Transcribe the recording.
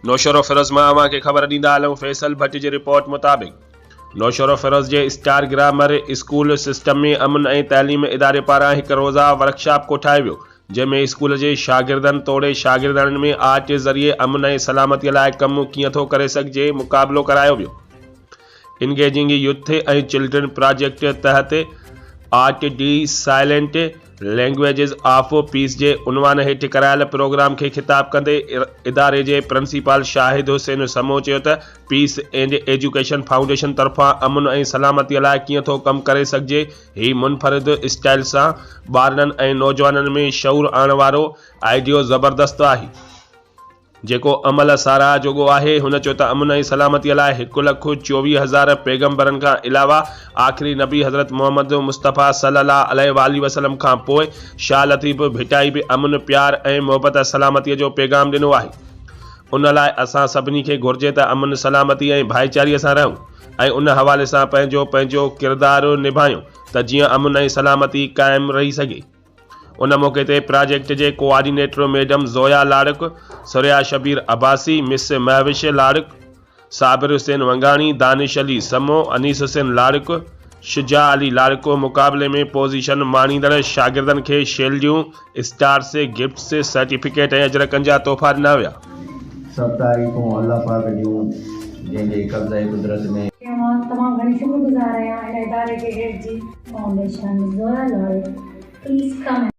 نوشهروفيروز مان اوهان کي خبر ڏيندا هلون فيصل ڀٽ جي رپورٽ مطابق نوشهروفيروز جي اسٽار گرامر اسڪول سسٽم ۾ امن ۽ تعليم اداري پاران هڪ روزه ورڪشاپ ڪوٺايو ويو جنهن ۾ اسڪول جي شاگردن توڙي شاگردياڻين ۾ آرٽ ذريعي امن ۽ سلامتي لاء ڪم ڪيئن ٿو ڪري سگهجي مقابلو ڪرايو ويو. انگيجنگ يوٿ ۽ چلڊرن پراجيڪٽ تحت art the silent languages of peace جي عنوان هيٺ ڪرايل پروگرام کي خطاب ڪندي اداري جي پرنسپال شاهد حسين سمون چيو ته پيس اينڊ ايجوڪيشن فائونڊيشن طرفان امن ۽ سلامتي لاء ڪيئن ٿو ڪم ڪري سگهجي هي منفرد اسٽائل سان ٻارڙن ۽ نوجوانن ۾ شعور آڻڻ وارو آئيڊيو زبردست آهي. جيڪو عمل ساراهه جوڳو آهي. هن چيو ته امن ۽ سلامتيء لاء هڪ لک 24 هزار پيغمبرن کان علاوه آخري نبي حضرت محمد مصطفيٰ صلي الله عليه واٰله وسلم کان پوء شاهه لطيف ڀٽائي به امن، پيار ۽ محبت سلامتيء جو پيغام ڏنو آهي. ان لاء اسان سڀني کي گهرجي ته امن، سلامتي ۽ ڀائيچاري سان رهون ۽ ان حوالي سان پنهنجو پنهنجو ڪردار نڀايون ته جيئن امن ۽ سلامتي قائم رهي سگهي. ان موقعي تي پراجيڪٽ جي coordinator madam Zoya Larik, Suraiya Shabbir Abbasi, miss Mehwish Larik, Sabir Hussain Wangani, Danish Ali Samoon, Anees Hussain Larik, Shuja Ali Larik مقابلي ۾ پوزيشن ماڻيندڙ شاگردن کي شيلڊيون، اسٽارس، گفٽس، سرٽيفڪيٽ ۽ اجرڪن جا تحفا ڏنا ويا. سڀ تعريفون الله پاڪ جون جنهن جي قبضه قدرت ۾. مان تمام گهڻي شڪر گذار آهيان هن اداري کي ايڊ جي. Foundation Zoya Larik please come.